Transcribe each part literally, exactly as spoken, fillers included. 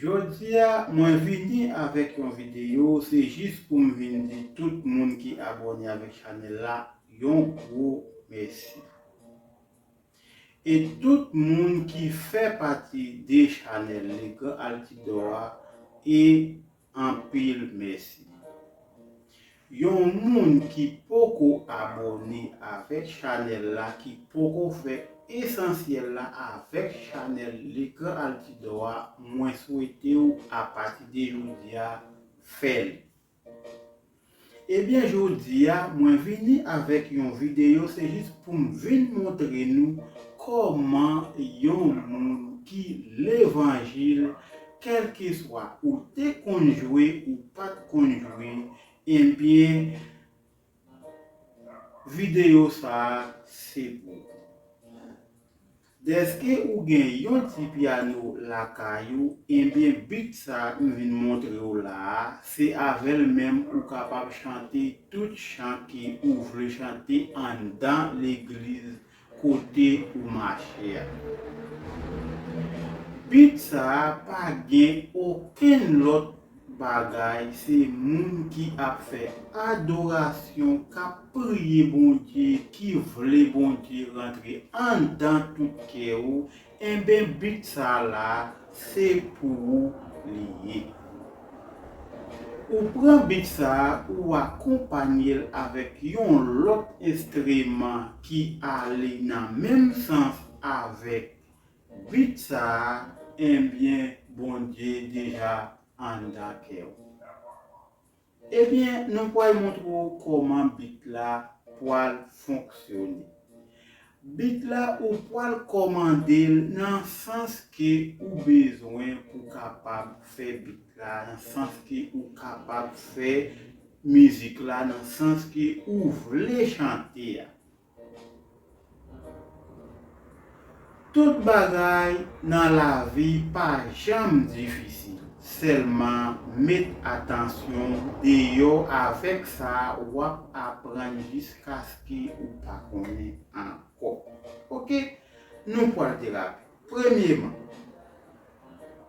Jodi a, mwen vini avèk yon videyo, se jis pou m vin di tout moun ki abòne avèk chanèl la yon gwo mèsi. E tout moun ki fè pati de chanèl Le Grand Altidor a, e anpil mèsi. Yon moun ki poko abòne avèk chanèl la, ki poko fè esansyèl la avèk chanèl Le Grand Altidor a, mwen swete w apati de jodi a, fè l. Ebyen, jodi a, mwen vini avèk yon videyo, se jis pou m vin montre nou kòman yon moun ki levanjil, kèlkeswa ou te konn jwe, ou pa t konn jwe, ebyen, videyo sa a se pou ou. Dèske ou gen yon ti pyano lakay ou, ebyen, beat sa a m vin montre w la a, se avè l menm ou kapab chante tout chan ke ou vle chante anndan legliz kote ou mache a. Beat sa a pa gen okenn lòt bagay, se moun ki ap fè adorasyon, k ap priye Bondye, ki vle Bondye rantre anndan tout kè ou, enben, beat sa la, se pou ou li ye. Ou pran beat sa, ou akonpanye l avèk yon lòt enstriman ki ale nan menm sans avèk beat sa, enbyen, Bondye deja anndan kè w. Ebyen, nou pral montre w kòman beat la pral fonksyone. Beat la, ou pral kòmande l nan sans ke ou bezwen pou kapab fè beat la, nan sans ke ou kapab fè mizik la, nan sans ke ou vle chante a. Tout bagay nan lavi pa janm difisil. Sèlman met atansyon deyò, avèk sa w ap aprann jiskaske ou pa konnen ankò. Oke, nou pral terapi. Premyeman,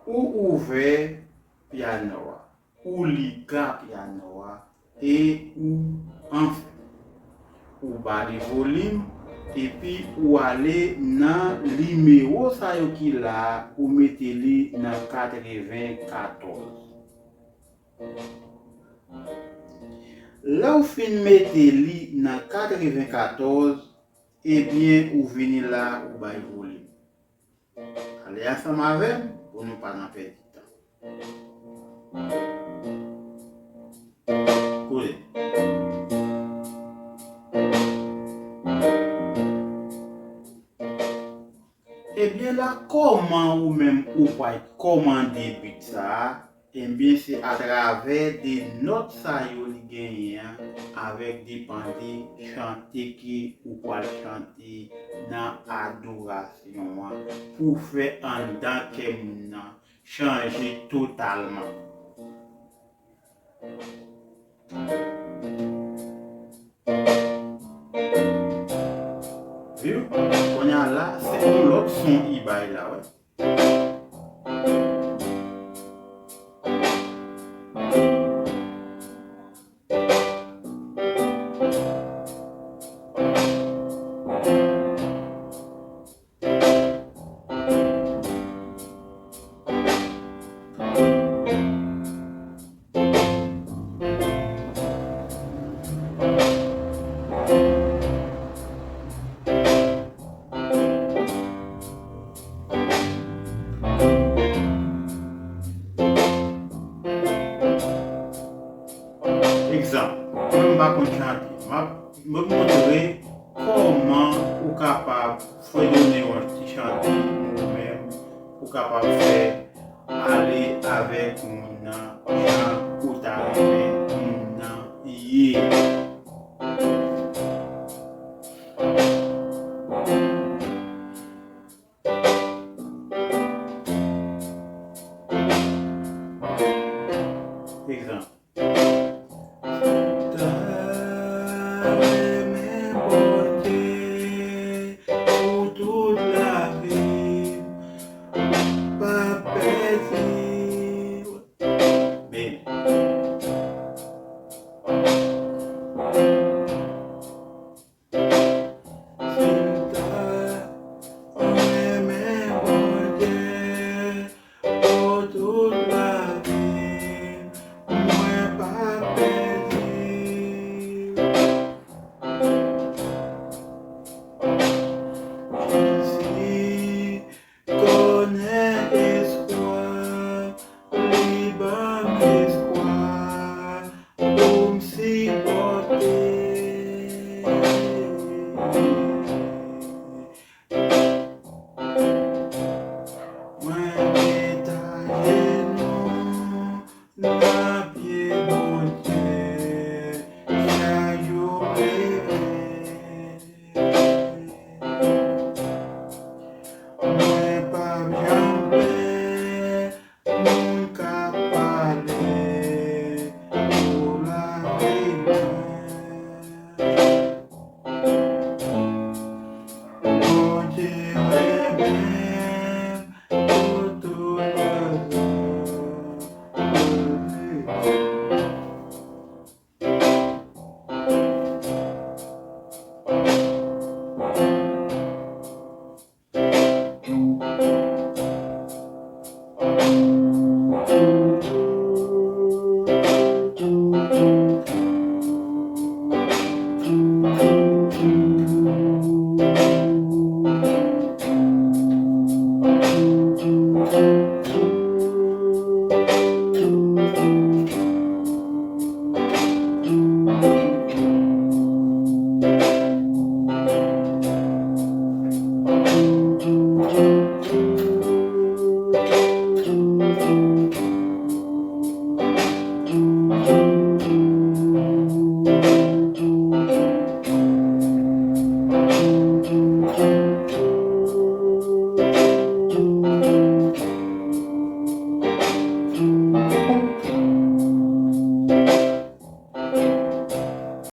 ou ouvè pyano a, ou liga pyano a, e ou anfen, ou ba li volim, epi ou ale nan nimewo sa yo ki la a, ou mete li nan katrevenkatòz. Lè w fin mete li nan katrevenkatòz, ebyen, ou vini la, ou bay volim. Ale ansanm avè m pou nou pa nan pèdi tan. Koute. Ebyen la, kòman ou menm ou pral kòmande beat sa a? Ebyen, se atravè de nòt sa yo li genyen an, avèk depann de chante ke ou pral chante nan adorasyon an, pou fè anndan kè moun nan chanje totalman. Wi, kounye a la, se yon lòt son i bay la, wi. Egzanp, mwen m pa konn chante. M ap, m ap montre kòman ou kapab fredone yon ti chante ou menm, ou kapab fè ale avèk moun nan jan ou ta renmen moun nan ye. Egzanp,